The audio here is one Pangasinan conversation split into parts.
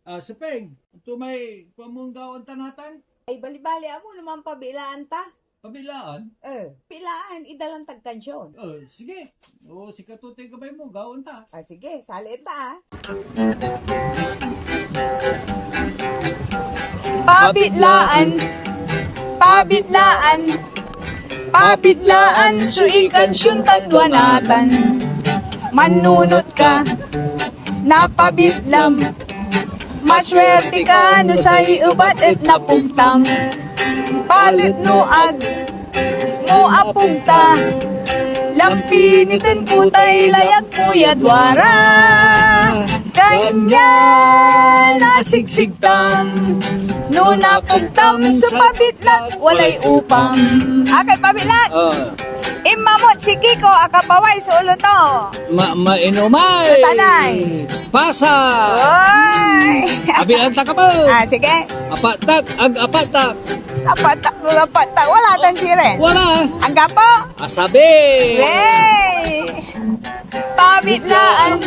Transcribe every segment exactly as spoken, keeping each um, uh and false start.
Ah, Sepeng, anto may kuan mon gawaen ta natan? Ay, balibali, amo no manpabilaan ta. Pabilaan? Eh, pilaan, idalan tag kansion. Eh, sige. O, sikato tay gabay mo, gawaen ta. Ah, sige, salien ta, ah. Pabitlaan, pabitlaan, pabitlaan so ikansion tan dua natan. Mannunot ka, napabitlam. Maswerte ka no say ebat et napogtam. Balet no ag mo apogta, lampiniten ko tay layag mo ya duara. Kanyan asigsigtam, no napogtam so pabitlak, walay upam. Okay, pabitlak. Ah. Inmamot si Kiko, akapaway so olo to. Ma-, mainomay. Tanay. Pasa. Oy. Abilan ta ka pa. Ah, sige. Apatak, ag apatak. Apatak, ag apatak. Wala tan sirin. Wala. Anggapo? Asabi. Yay! Pabitlaan.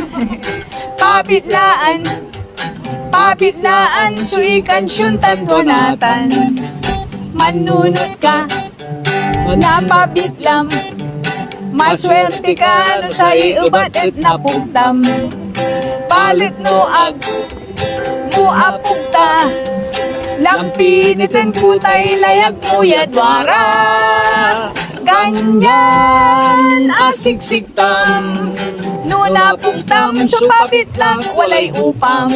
Pabitlaan. Pabitlaan so ikansion tan dua natan. Mannunot ka, napabitlam. Maswerte ka no say ebat et napogtam. Balet no ag mo apogta, lampiniten ko tay layag mo ya duara. Kanyan asigsigtam, no napogtam so pabitlak, walay upam.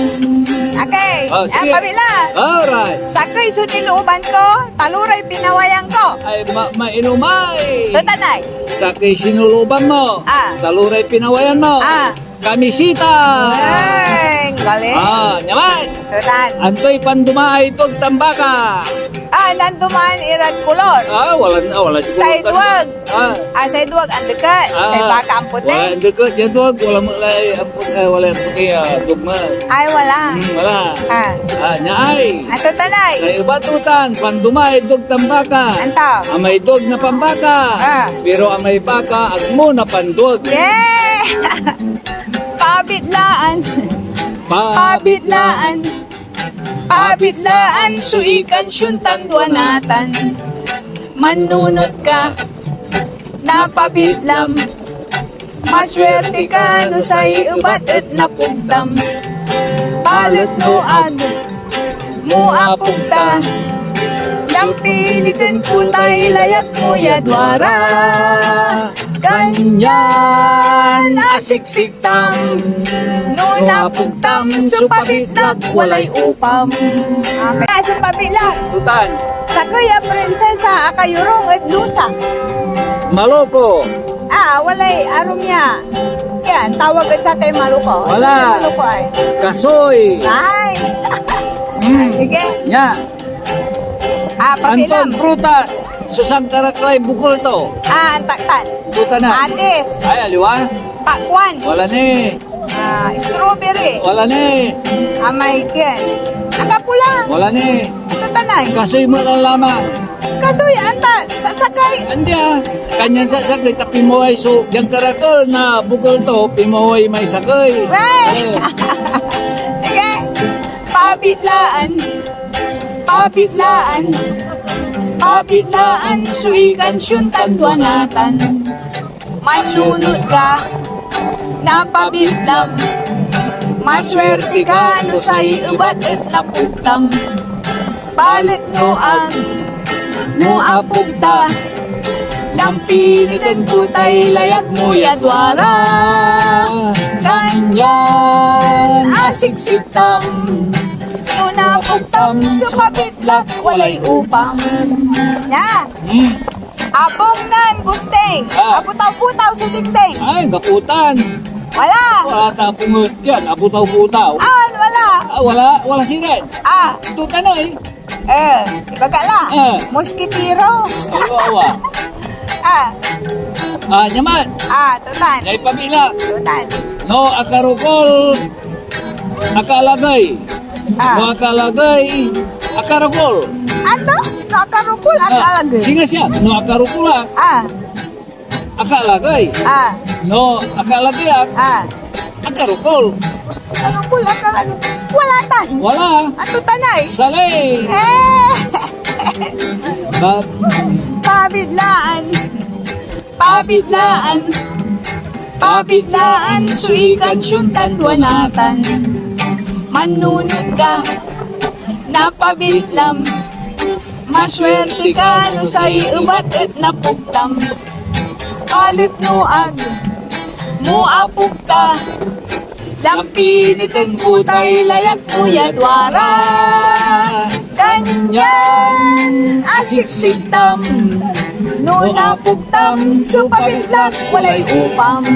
Okay. Oh, ah, sige. Pabitlak. Alright. Sakey so nilooban ko, taloray pinawayan ko. Ay, ma-, mainomay. Tutanay. Sakey sinulooban mo. Ah. Taloray pinawayan mo. Ah. Kamisita. Ay, galing. Ah, nyaman. Tutan. Antoy pandumaay dueg tan baka? Ah, nandumaan irad kolor. Ah, wala, ah, wala siguro. Say dueg. Ah. Ah, say dueg, andeket. Ah, say baka, amputi. Wala andeket. Yan dueg, wala mo lay amput-, eh, wala amputi, ah, dugma. Ay, wala. Hmm, wala. Ah. Ah, nyaay. Ato tanay. Say iba tutan, pandumaay dueg tan baka. Anto? Amay dueg na panbaka. Ah. Pero amay baka, agmo na pandueg. Yeah! Pabitlaan. Pa- Pabitlaan. Pabitlaan so ikansion tan dua natan. Mannunot ka, napabitlam. Maswerte ka no say ebat et napogtam. Balet no ag mo apogta, lampiniten ko tay layag mo ya duara. Kanyan asiksiktam, no napogtam so pabitlak, walay upam. Okay, so pabitlak. Tutan. Sakey a prinsesa akayorung ed dusa. Maloko. Ah, walay arum ya. Yan, tawag ed satay maloko. Wala. Maloko ay. Kasoy. Ay. Mm. Sige. Nya. Ah, pabilang. Anton prutas so sankaraklay bukol to? Ah, antaktan. Buta na. Atis. Ay, aliwa. Pakwan. Wala ni. Ah, strawberry. Wala ni. Amay ken. Nakapula. Wala ni. Ito tanay. Kasoy mo lang lamang. Kasoy, anta, sasakay. Andi ah. Kanyan sasakay, tapi mo ay so, yang karakol na bukol to, pimaway may sakay. Wey! Eh. Sige. Pabitlaan. Pabitlaan. Pabitlaan so ikansion tan dua natan. Manunot ka, napabitlam. Maswerte ka no say ebat et napogtam. Balet no ag mo apogta, lampiniten ko tay layag mo ya duara. Kanyan asiksiktam, no napogtam so pabitlak, walay upam. Ya. Hmm. Abong nan gusting. Ah. Aputaw-putaw so tingting. Ay, gaputan. Wala. Wala ta pungot yan. Aputaw-putaw. Awan, wala. Ah, wala. Wala sirin. Ah. Ito ka na eh. Eh, ibaga la. Ah. Moskitiro. Ay, wawa. Ah. Ah, nyaman. Ah, tutan. Yay pabila. Tutan. No, akarukol. Akalagay. Ah. No akalagay, akarukol. Ano? No akarukol, ah, akalagay. Sige siya, no akarukol ak. Ah. Akalagay. Ah. No akalagay ak. Ah. Akarukol. Akarukol, akalagay. Wala tan. Wala. Anto tan ay? Salay. Eh. Pabitlaan. Pabitlaan. Pabitlaan so ikansion tan tua natan. Mannunot ka na pabitlam. Maswerte ka no say ebat et napogtam. Balet no ag mo apogta, lampiniten ko tay layag mo ya duara. Kanyan asiksiktam, no napogtam so pabitlak walay upam.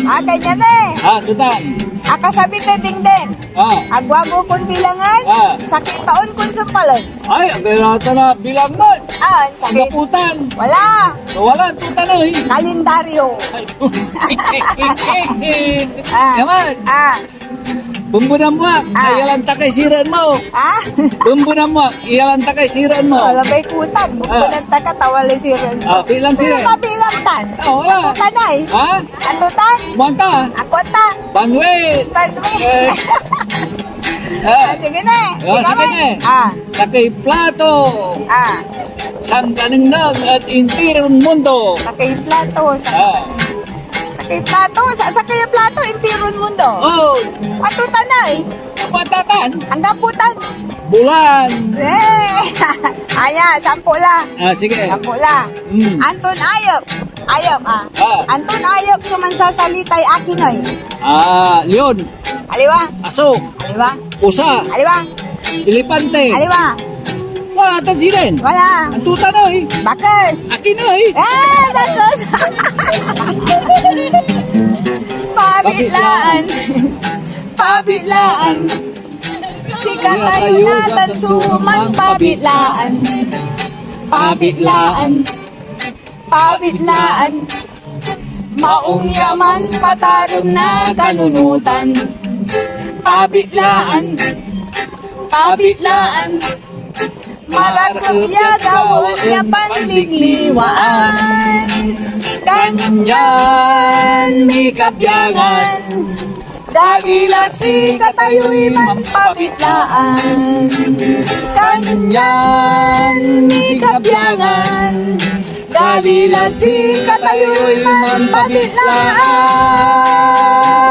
Ah, kanyan eh. Ah, tutan. Akasabi ta dingding. Ah. Agwago kon bilangan, ah, sakey taon kon sumpalen. Ay, agay rata na bilang man. Ah, sakey. Anggapotan. Wala. Wala, tutan eh. Kalendaryo. Ay. Ah. Yaman. Ah. Bumbunan mo ak, ah, iyalan ta kay siran mo. Ah? Bumbunan mo ak, iyalan ta kay siran mo. Wala bay kutan. Ah. Bumbunan ta ka, tawalay siran mo. Ah, bilang siran. Pero mabilang tan. Ah, wala. Tutan ay. Ha? Anto tan? Manta. Ako ta. Banwit. Banwit. Eh. Ah. Ah, sige na. Oh, sige na. Ah. Sakey plato. Ah. Sangkanengneng ed intiron mundo. Sakey plato, ah, sangkanengneng. Sakey plato, sa, sakey plato, intiron mundo. Oh. Anto tan ay? Patatan. Anggapotan. Bulan. Eh. Aya, sampo la. Ah, sige. Sampo la. Mm. Anton ayep. Ayep, ah. Ah. Anton ayep so mansasalitay akin, oy? Ah, leon. Aliwa. Aso. Aliwa. Usa. Aliwa. Elepante. Aliwa. Wala tan sirin. Wala. Anto tan, oy? Bakes. Akin, oy. Eh, bakes. Pabitlaan. Pabitlaan. Sikatayo natan so manpabitlaan. Pabitlaan. Pabitlaan. Maong ya manpatarem na kanunotan. Pabitlaan. Pabitlaan. Marakep ya gawaen ya panligliwaan. Kanyan, mikabyangan, dali la sikatayoy manpabitlaan. Kanyan, mikabyangan, dali la sikatayoy manpabitlaan.